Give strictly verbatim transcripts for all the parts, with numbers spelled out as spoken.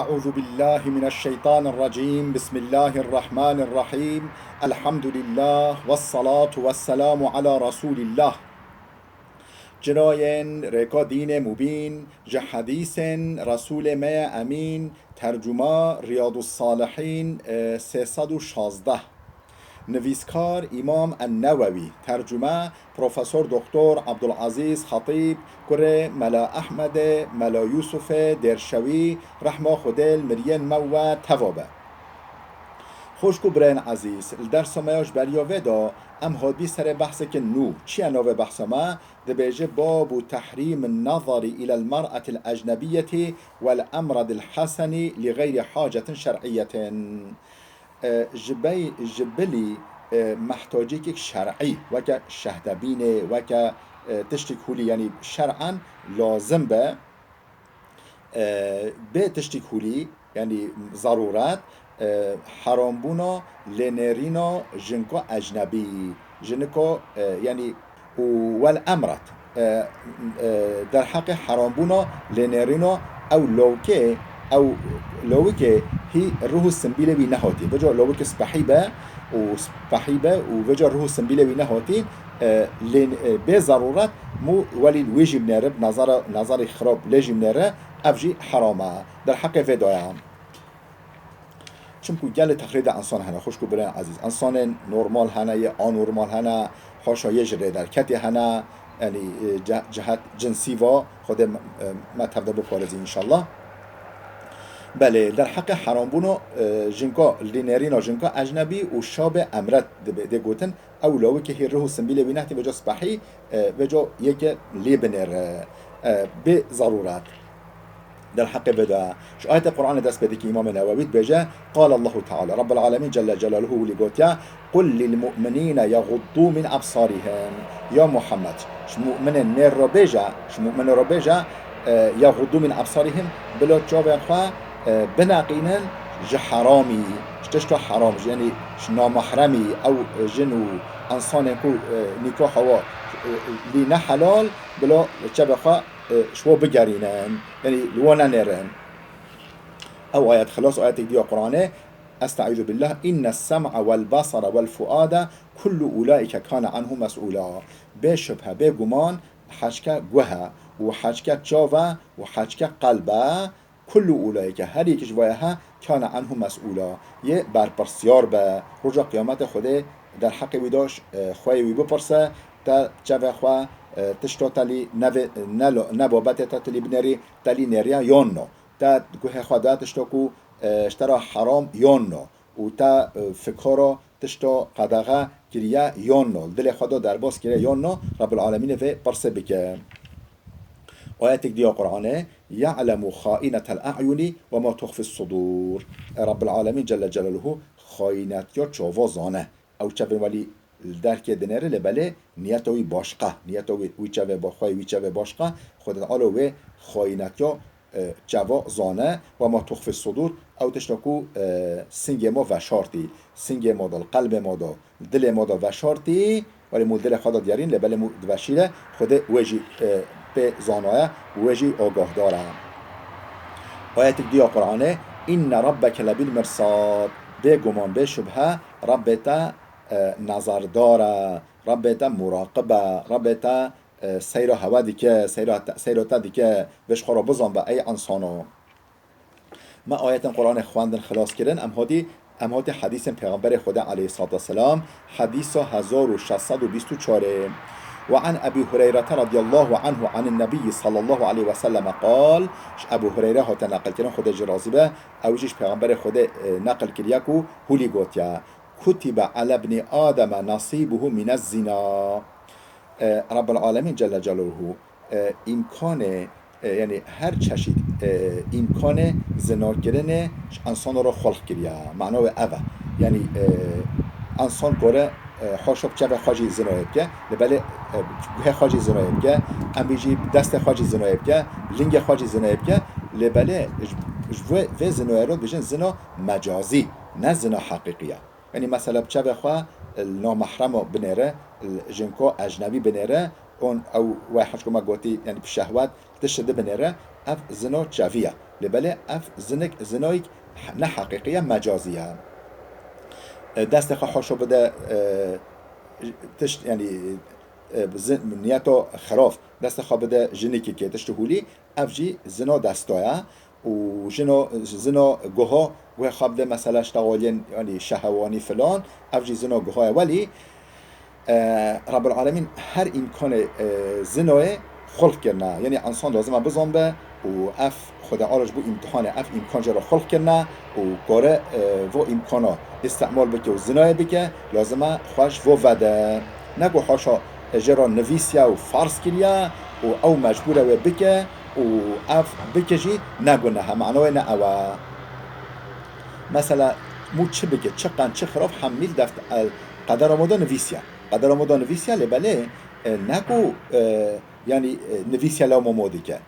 أعوذ بالله من الشيطان الرجيم. بسم الله الرحمن الرحيم. الحمد لله والصلاة والسلام على رسول الله. Cinayên rêka dînê mubîn, ji hedîsên Resûlê me ye Emîn, tercuma Riyadus Salihîn, e, sê sed û şazdeh. Nivîskar Îmam En-Newewî, tercume Profesor Doktor Abdulazîz Xetîb, kurê Mela Ehmedê, Mela Yûsufê Dêrşewî, rehma Xwedê li miriyên me we teva be. Xwişk û birayên ezîz, li dersa me ya ji beriya vê de em hatibî serê behseke nû. Çi ye navê behsa me? Dibêje: باب تحريم النظر إلى المرأة الأجنبية والأمرد الحسن لغير حاجة شرعية. E, ji bey-, ji bilî, e, mehtaciyekek şer'î, weke şehdebînê, weke, e, tiştek hûlî, yanî şer'en lazim be, e, bê tiştek hûlî, yanî zarûret, e, herambûna lênêrîna jinka ecnebî, jiniko, e, yanî û wel emrat, e, e, derheqê herambûna lênêrîna ew lawikê, ew lawikê hî ruh û simbîlê wî nehatî. Veca lawikê spehî be û spehî be û veca ruh û simbîlê wî nehatî, e, lê, e, bê zarûret mû welî wê jî binêre, bi nazara, nazarê xirab lê jî binêre, ev jî heram e. Derheqê vê de ye. Çimkû gelê teqlîdê ensan hene, xwişk û birayên ezîz. Ensanên normal hene, yê anormal hene, haşa yê ji rê derketê hene, yanî, e, ce-, cihet cinsî va, Xwedê me, e, me tevde biparêzî înşallah. Belê, derheqê herambûna, e, jinka, lênêrîna jinka ecnebî û şabê emret dibe, dê gotin, ew lawikê hî ruh û simbîlê wî nehatî veca spehî, e, veca yeke lê binêre, e, bê zarûret. Derheqê vê de. Ji ayetê Qur'anê dest pê dike Îmamê Newewî dibêje, قال الله تعالى، Rabbul Alemîn Celle Celaluhu wilî gotiye, قل للمؤمنين يغضوا من أبصارهم. Ya Muhammed, ji mu'minên mêr re bêje, ji mu'minê re bêje, e, يغضوا من أبصارهم، bila çavên xwe, e, bineqînin ji heramî, ji tişta heram, ji, yanî ji namahremî, ew jin û ensanên ku, e, nîkaha wa, e, lî ne helal, bila çavê xwe, e, ji wa bigerînin, yanî li wa nenêrin. Ew ayet xilas, ayetek dî ya Qur'anê, أستعيذ بالله، إن السمع والبصر والفؤاد كل أولئك كان عنه مسؤولا. Bê şubhe, bê guman, heçke guh e û heçke çav e û heçke qelb e, كل أولئك، her yek ji vaya he, كان عنه مسؤولا، yê berpirsyar be. Roja qiyametê Xwedê derheqê wî de, e, xweyê wî bipirse, te çavê xwe, e, tişta te lî nevê-, ne lo-, ne babetê te tu lî binêrî, te lî nêriya yan no. Te guhê xwe da tişta ku, e, ji te re heram yan no û te, e, fikara tişta qedexe kiriye yan no, dilê xwe da derbas kiriye yan no, Rabbul Alemînê vê pirsê bike. Ayetek dî ya Qur'anê, يعلم خائنة الأعين وما تخفي الصدور. Rabbul Alemîn Celle Celaluhu xayînetiya çava zane. Ew çavên welî li derkê dinêre, lê belê niyeta wî başqa. Niyeta wî, wî çavê ba-, xwe, wî çavê başqa. Xwedê Teala wê xayînetiya, e, çava zane. وما تخفي الصدور، ew tişta ku, e, singê ma veşartî, singê ma da, li qelbê ma da, li dilê ma da veşartî, welê mû dilê xwe da diyarîn, lê belê mû diveşîre, Xwedê wê jî, e, pê zanaye, wê jî agahdar e. Ayetek dî ya Qur'anê, إن ربك لبالمرصاد. Bê guman, bê şubhe, Rabbê te, e, nezardar e, Rabbê te muraqib e, Rabbê te, e, seyra hewe dike, seyra te, seyra te dike, vê ji xwe re bizan be, ey insano. Me ayetên Qur'anê xwendin, xilas kirin, em hatî, em hatî hedîsên Pêxemberê Xwedê aleyhissalatu vesselam, hedîsa hezar û şeş sed û bîst û çar ê. وعن أبي هريرة رضي الله عنه عن النبي صلى الله عليه وسلم قال، ji Ebû Hureyre hate neqilkirin, Xwedê jî razî be, ew jî ji Pêxemberê Xwedê, e, neqil kiriye ku hûlî gotiye, كتب على ابن آدم نصيبه من الزنا. E, Rabbul Alemîn Celle Celaluhu, e, îmkanê, e, yanî her çeşît, e, îmkanê zinakirinê ji insana re xulq kiriye. Mana wê ev e. Yanî, e, insan kore, e, haşa bi çavê xwe jî zinayê bike, lê belê, e, guhê xwe jî zinayê bike, em bêjî bi destê xwe jî zinayê bike, lingê xwe jî zinayê bike, lê belê ji, ji vê, vê zinayê re dibêjin zina mecazî, ne zina heqîqî ye. Yanî mesela bi çavê xwe, e, li namahrema binêre, li jinko ecnebî binêre, on ew wê hişko me gotî, yanî bi şehwet, tişt di binêre, ev zina çavî ye. Lê belê ev zinik, zinoyek ne heqîqî ye, mecazî ye. E, destê xwe haşa bide, e, tişt, yanî, e, zin-, niyeta xiraf, destê xwe bide jinikekê, tiştê hûlî, ev jî zina desta ye. Û jino, zina guha, guhê xwe bide mesela ştexalên, yanî şehewanî filan, ev jî zina guha ye. Welî, e, Rabbul Alemîn her îmkanê, e, zinoyê xulq kirine. Yanî însan lazim e bizanbe û ev Xwedê Teala ji bo îmtihanê ev îmkan jê re xulq kirine û kare, e, vo îmkana îstîmal bike û zinayê bike, lazim e xwe ji vo vede. Ne ku haşa, e, jê re nivîsiye û ferz kiriye û ew mecbûr e wê bike û ev bike jî ne guneh e, mano wê ne ew e. Mesela, mû çi bike, çi qen, çi xirab, hemî li deft-, e, qedera ma de nivîsiye. Qedera ma de nivîsiye, lê belê, e, ne ku, e, yanî, e, nivîsiye lewma ma dike.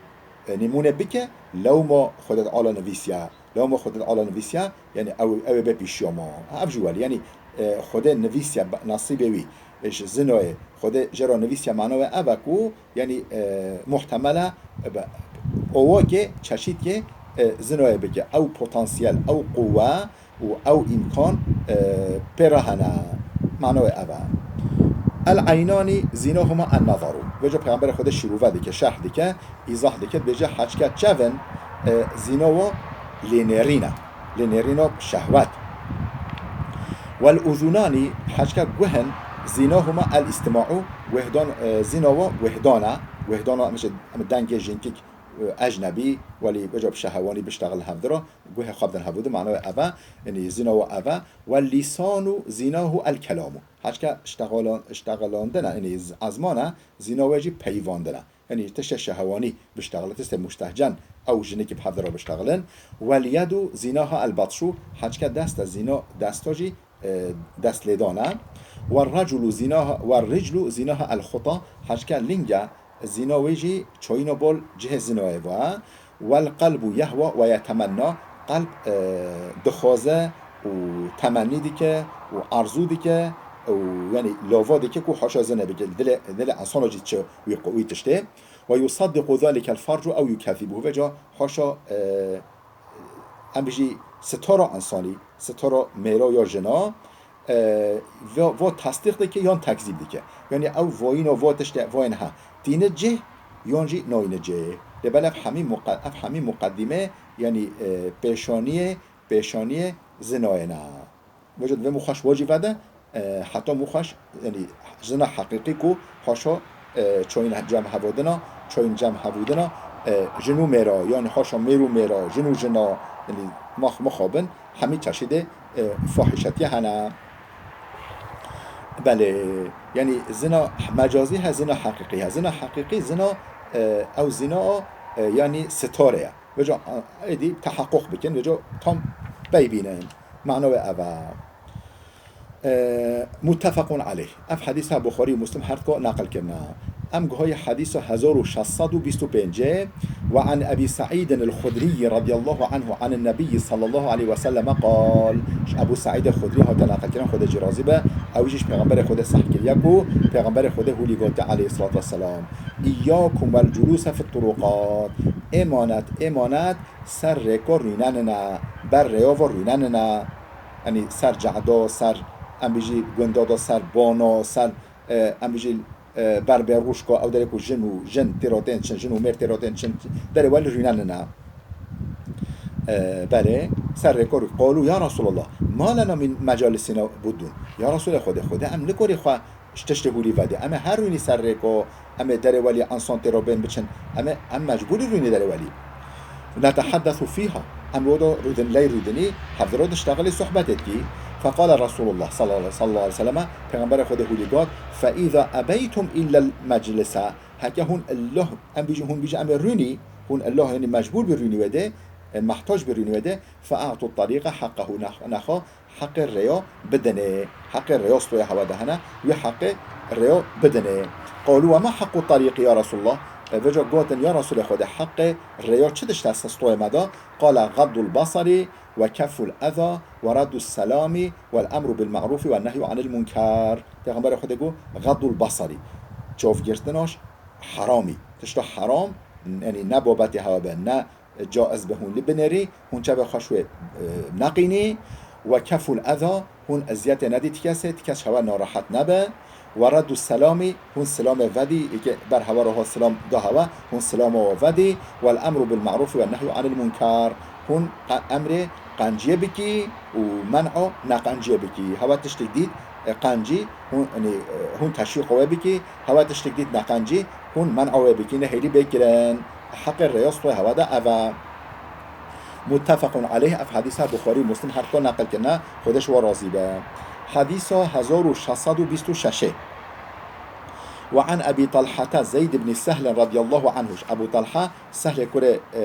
E, nîmûne bike, lewma Xwedê Teala nivîsiye. Lewma Xwedê Teala nivîsiye, yanî ew, ew ê be pîşiya ma. Ev jî welî, yanî, e, Xwedê nivîsiye be-, nesîbê wî, e, ji zinoyê, Xwedê jê re nivîsiye, mano wê ev e ku, yanî, e, muhtemel e, e, be-, owakê, çeşîtkê, e, zinoyê bike. Ew potansiyel, ew quwe û ew îmkan, e, pê re hene. Mano wê ev e. El eynanî zînahuma en nezaru. Vêca Peyxemberê Xwedê şîrove dike, şerh dike, îzah dike, dibêje heçke çev in, e, zîna wa lênêrîn e. Lênêrîna şehwet. Wel uzunanî, heçke guh in, zînahuma el îstima'u, guhdan, e, zîna wa guhdan e. Guhdana, em, em dengê jinkik, e, ecnebî, welî vêca bi şehewanî biştexilin hevdira, guhê xwe bidin hevûdin, mano wê ev e, yanî zîna wa ev e. Wel lîsanu zînahu el kelamu. Heçke ştexalan-, ştexilandin e, yanî z-, ezman e, zîna wê jî peyivandin e. Yanî tiştê şehewanî biştexile, tiştê mustehcen ew jinikî bi hevdira biştexilin. Wel yedu zînaha el batşu, heçke dest e zîna, desta jî, e, dest lêdan e. Wel reculu zînaha, wel riclu zînaha el xuta, heçke ling e, zîna wê jî çayîna bol cihê zinayê ve. Wel qelbu yehwa we yetemenna, qelb, e, dixwaze û temennî dike û arzû dike û yanî lava dike ku haşa zina bike. Dilê, dilê insana jî diçe wî, wî tiştê. Ve yusaddiqu zalikel farcu ew yukezibuhu. Vêca haşa, e, em bijî sitara insanî, sitara mêra ya jina, e, vo, vo tasdîq dike yan tekzîb dike. Yanî ew voyîno vo tiştê voyên ha. Tîne cih yan jî nayne cih. Lê belê ev hemî muqe-, ev hemî muqedîme, yanî, e, pêşaniyê, pêşaniyê zinayê ne. Vêca divê mû xweş wajî vede, e, heta mû xweş, yanî zina heqîqî ku haşa, e, çayîn cem hevadina, çayîn cem hevûdina, e, jin û mêra, yanî haşa mêr û mêra, jin û jina, yanî max mixabin, hemî çeşîdê, e, fahîşetiyê hene. Belê, yanî zina mecazî he, zina heqîqî he. Zina heqîqî, zina, e, ew zina, e, yanî sitare ye. Vêca, e, êdî teheqquq bikin, vêca tam pey bînin. Mano wê ev e. E, muttefequn aleyh. Ev hedîsa Buxarî û Muslim her ko naqil kirine. Em guhayê hedîsa hezar û şeş sed û bîst û pêncê. Ve an Ebî Seîdin el-Xudrî radiyallahu anhu anin Nebî sallallahu aleyhi ve selleme qal. Ji Ebû Seîdê Xudrî hate naqil kirin, Xwedê jî razî be. Ew jî ji Pêxemberê Xwedê seh kiriye ku Pêxemberê Xwedê hûlî gote aleyhissalatu vesselam. İyyakum vel culuse fit turuqat. Emanet, emanet, ser rêko rûnenine, ber rêyova rûnenine. Yanî ser cehdo, ser, em bijî gunda da, ser bano, ser, e, em bijî, e, ber bêrûşko, ew derê ku jin û jin têra tên çin, jin û mêr têra tên çin, derê welî rûnenine. E, belê, ser rêko rû-, qalu ya Resulallah, ma lena min mecalisina buddun. Ya Resulê Xwedê, Xwedê em nikorî xwe ji tiştê hûlî vedê. Em ê her rûnî ser rêko, em ê derê welî ensan têro bên biçin. Em ê, em mecbûrî rûnî derê welî. Neteheddesu fîha. Em wada rûdin, ley rûdinî, hevdiro diştexilî sohbetê dikî. Feqale Resulullah sallallahu, sallallahu aleyhi ve selleme, Pêxemberê Xwedê hûlî got, fe îza ebeytum illel meclise. Heke hûn illoh, em bijî, hûn bijî em ê rûnî, hûn illoh, yanî mecbûr bî rûnî wê dê, e, mehtac bî rûnî wê dê, fe a'tu tarîqa heqqehu, nex-, nexwe heqê rêya bidinê. Heqê rêya stoya hewa de hene, wî heqê rêya bidinê. Qalu ve ma heqqu tarîqî ya Resulallah? E, vêca gotin, ya Resulê Xwedê, heqê rêya çi dişte stoya me de? Qale gaddul basarî ve kefful eza ve raddus selamî vel emru bil ma'rûfî ve nehyu anil munker. Pêxemberê Xwedê got, gaddul basarî. Çavgirtina ji heramî. Tişta heram, yanî ne babetê hewa be, ne caiz be hûn li binêrî, hûn çavê xwe ji wê, e, neqînî, we keful eza, hûn eziyetê nedî ti kesê, ti kes ji hewe narehet nebe, we reddu selamî, hûn silamê vedî, yekê ber hewe re hat silam da hewe, hûn silama we vedî, wel emru bil ma'rûfî we nehyu anil munkar, hûn qe-, emrê qenciyê bikî û men'o neqenciyê bikî. Hewe tiştek dît, e, qencî, hûn, yanî, e, hûn teşwîqa wê bikî, hewe tiştek dît neqencî, hûn men'a wê bikî, nehêlî bê kirin. Heqê rêya stûyê hewe de ev e. Muttefequn aleyh, ev hedîsa Buxarî û Muslim her xwe neqil kirine, Xwedê ji wan razî be. Hedîsa hezar û şeş sed û bîst û şeş ê. Ve an Ebî Talhete Zeyd ibn Sehl radiyallahu anhu. Ji Ebû Talha, Sehlê kurê, e,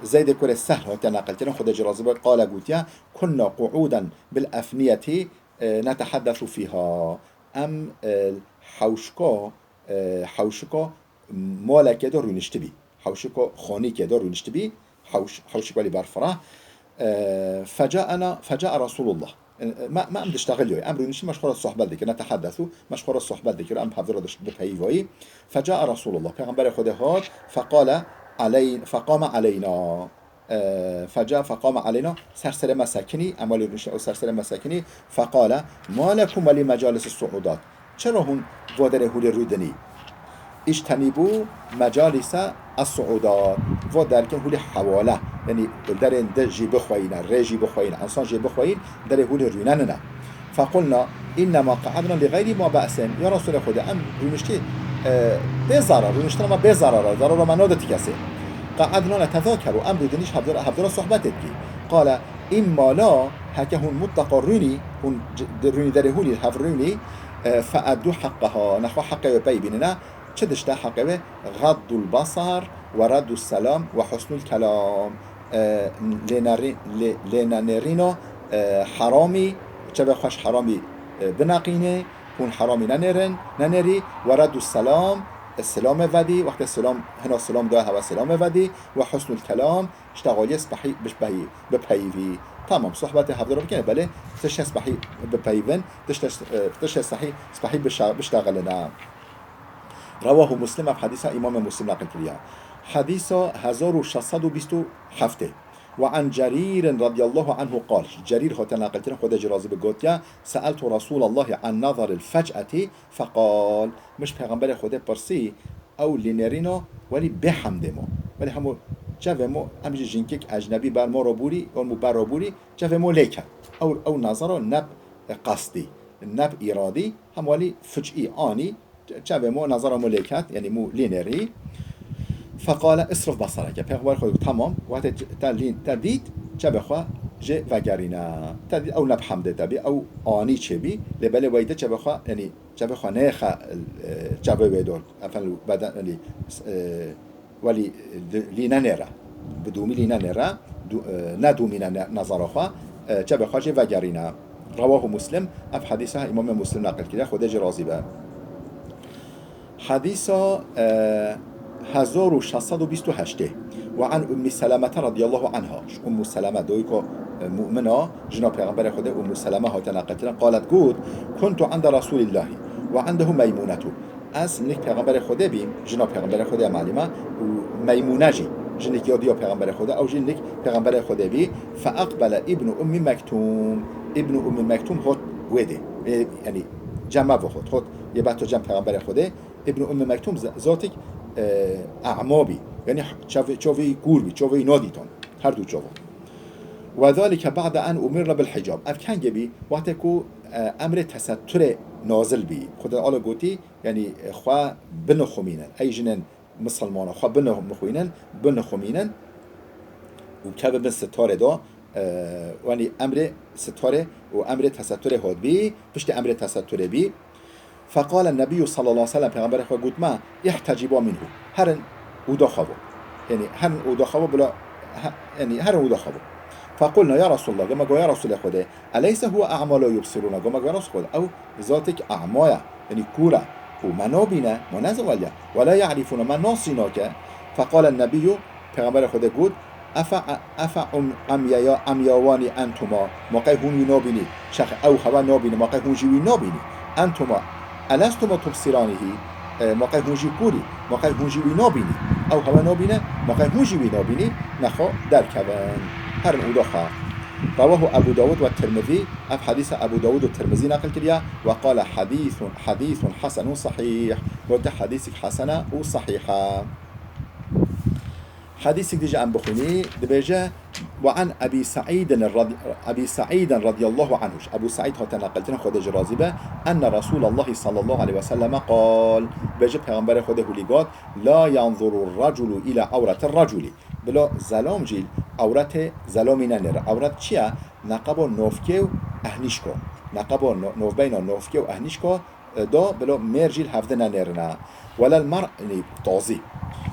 Zeydê kurê Sehl hatiye neqil kirin, Xwedê jê razî be, qale gotiye, kunna qu'uden bil efniyetî, e, neteheddesu fîha. Em, e, hewşiko, e, hewşiko malekê de rûniştibî. Hewşiko xanîkê de rûniştibî. Hewş-, hewşik welî berfireh. E, fecaena, fecae Resulullah. E, me, me em diştexiliyoy. Em rûniştî me ji xwe re sohbet dikir. Neteheddesu, me ji xwe re sohbet dikir. Em hevdira diş-, dipeyivayî. Fecae Resulullah. Pêxemberê Xwedê hat. Feqale aley-, feqame aleyna. E, feca feqame aleyna, ser serê me sekinî, em welî rûniştin, ew ser serê me sekinî, feqale, ma lekum welî mecalis su'udat. Çira hûn vo derê hûlê rûdinî? İctenîbû mecalise es-su'udat. Vo derkin hûlê hewale, yanî derên di jî bixweyîne, rê jî bixweyîne, insan jê bixweyîn, derê hûlê rûnenine. Fequlna, innema qa'edna li gayri ma be'sin. Ya Resulê Xwedê, em rûniştî, e, bê zarar, rûniştina me bê zarar e, zarara me nade ti kesê. Qa'edna netezakeru, em rûdinî ji hevdira, hevdira sohbetê dikî. Qale, imma la, heke hûn mutlaqa rûnî, hûn c-, di rûnî derê hûlî hev rûnî, e, fe'eddu heqqeha, nexwe heqê wê pey bînine. Çi dişte heqê wê? Gaddul basar we reddus selam we husnul kelam. E, lênerî-, lê-, lênenêrîna, e, heramî, çavê xwe ji heramî, e, bineqînê, hûn heramî nenêrin, nenêrî, we reddus selam, e, selamê vedî, wextê selam, hina selam da hewe selamê vedî, we husnul kelam, ji texaliyê spehî, bipeyî-, bipeyivî. Tamam, sohbetê hevdira bikin, belê tiştê spehî bipeyivin, tiştê, e, tiştê sehî, spehî bişa-, biştexilin. Rewahu Muslim, ev hedîsa Îmamê Muslim neqil kiriye. Hedîsa hezar û şeş sed û bîst û heft ê. Ve an Cerîrin radiyallahu anhu qal. Cerîr hate neqil kirin, Xwedê jî razî be, gotiye, se'eltu Resûlallahî an nazaril fec'etî feqal. Min ji Pêxemberê Xwedê pirsî, ew lînerîna welî bê hemdê mo. Welî hemû çavê mo, em jî jinkik ecnebî ber mo re bûrî, ol mo ber re bûrî, çavê mo lê ket. Ew, ew nazara neb qestî, neb îradî, hem welî fuc'î anî, çavê mo, nazara mo lê ket, yanî mo lê nerî. Feqale isrif basareke. Pêxember xwe got, tamam, wextê te lî-, te dît, çavê xwe jê vegerîne. Te dît, ew ne bi hemdê te bî, ew anî çêbî, lê belê wey de çavê xwe, yanî çavê xwe neyê xe, e, çavê wê dor. Efendim, beden, yanî, e, Welî, e, lî nenêre. Bi dûmî lî nenêre. Du-, e, nedûmîne ne-, nazara xwe. E, çavê xwe jê vegerîne. Rewahu Muslim. Ev hedîsa Îmamê Muslim neqil kiriye. Xwedê jê razî be. Hedîsa, e, hezar û şeş sed û bîst û heştê. Ve an Ummi Selamete radiyallahu anha. Ji Ummu Seleme, doyko, e, mu'mina, jina Pêxemberê Xwedê Ummu Seleme hate neqil kirin. Qalet got, kuntu inde Resulillahi ve indehu Meymunetu. Ez nik Pêxemberê Xwedê bîm, jina Pêxemberê Xwedê malîme û Meymûne jî, jinik ya diya Pêxemberê Xwedê, ew jî nik Pêxemberê Xwedê bî. Fe eqbele Îbnu Ummî Mektûm. Îbnu Ummî Mektûm hot wê dê. Ê, yanî cem ev hot, hot yê beto cem Pêxemberê Xwedê. Îbnu Ummî Mektûm z-, zotik, e, a'ma bî. Yanî çavê, çavê kûr bî, çavê nadîtan. Her du çava. Ve zalike ba'de en umirna bil hicab. Ev kengê bî, wextê ku, e, emrê tesettûrê nazil bî. Xwedê Teala gotî, Yanî, e, xwe binixumînin. Ey jinên misilmana xwe binixumînin, binixumînin û kevin bin sitarê de, e, yanî emrê sitarê û emrê tesettûrê hat bî, piştî emrê tesettûrê bî. Feqale Nebiyyu sallallahu aleyhi ve sellem, Pêxemberê xwe got me, "İhteciba minhu." Herin oda xwe bo. Yanî herin oda xwe bo, bila, he-, yanî herin oda xwe bo. Fequlna, "Ya Resulallah," goma go, "Ya Resulê Xwedê, eleyse huve a'ma la yubsiruna?" Goma go, "Ya Resulê Xwedê, ew zatek a'ma ye, yanî kûr e, û me nabîne, me nezeweliye, ve la ya'rifuna, me nasî nake." Feqale Nebiyyu, Pêxemberê Xwedê got, "Efe, efe um, emyeya, emyawanî entuma, ma qey hûn wî nabînî, şex ew hewe nabîne, ma qey hûn jî wî nabînî? Entuma, elestuma tubsiranihi, e, ma qey hûn jî kûrî, ma qey hûn jî wî nabînî?" Ew hewe nabîne, ma qey hûn jî wî nabînî, nexwe derkevin. Herin û doxa. Rewahu Ebu Dawud ve Tirmizî, ev hedîsa Ebu Dawud û Tirmizî neqil kiriya, ve qale hedîsun, hedîsun hesenun sahîh. Gote hedîsik hesen e û sahîh e. Hedîsik dî jî em bixwînî, dibêje, ve an Ebî Seîdin rad-, Ebî Seîdin radiyallahu anhu. Ebu Seîd hate neqilkirin, Xwedê ji razî be, enne Resûlallahi sallallahu aleyhi ve selleme qal. Dibêje Peyxemberê Xwedê hûlî got, la yanzuru raculu ila awrati raculi. Bilo zelom jî ewretê zelomî nenêre. Ewret çi ye? Neqebo novkê û ehnîşko. Neqebo no-, novbeyna novkê û ehnîşko, e, do, bilo mêr jî li hevdi nenêrine. Welel mar-, yanî tazî.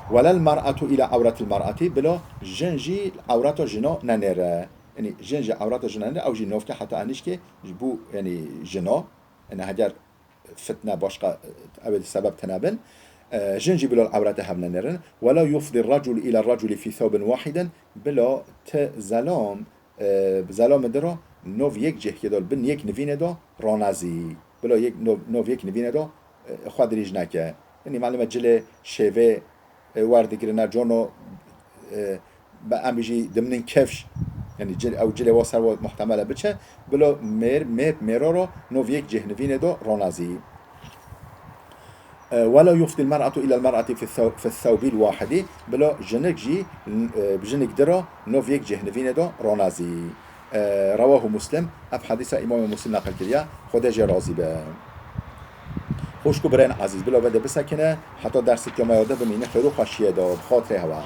Welel mar'atu ila awretil mar'ati, bilo jin jî ewreta jino nenêre. Yanî jin jî ewreta jino nenêre, ew jî novke heta ehnîşkê ji bo, yanî jino. Yanî heger fitne başka, e, ew ê sebeb tune bin. E, jin jî bilo ewreta hev nenêrin. Wela yufdi racul ila raculi fi thawbin wahidin, bilo ti zelom, e, zelomê di ro nov yek cihkê do, bin yek nivînê do ronezî. Bilo yek nov, nov yek nivînê do, e, xwe dirîj neke. Yanî malum e cilê şêvê, e, werdigirine, cono, e, be em jî dimnin kefş. Yanî cil, ew cilê wa ser wa muhtemel e biçe. Bilo mêr, mêr, mêro ro nov yek cih nivînê do ronezî. E, wela yufdil mer'atu ilel mer'ati fi thaw-, fi thawbil wahidi. Bilo jinik jî, e, jinik di ro nov yek cih nivînê do ronezî. E, rewahu Muslim, ev hedîsa Îmamê Muslim neqil kiriye, Xwedê jê razî be. Xwişk û birên ezîz, bila ve de bisekine, heta dersê kêmaya de bimîne, xêr û xweşiyê de, bi xatirê hewa.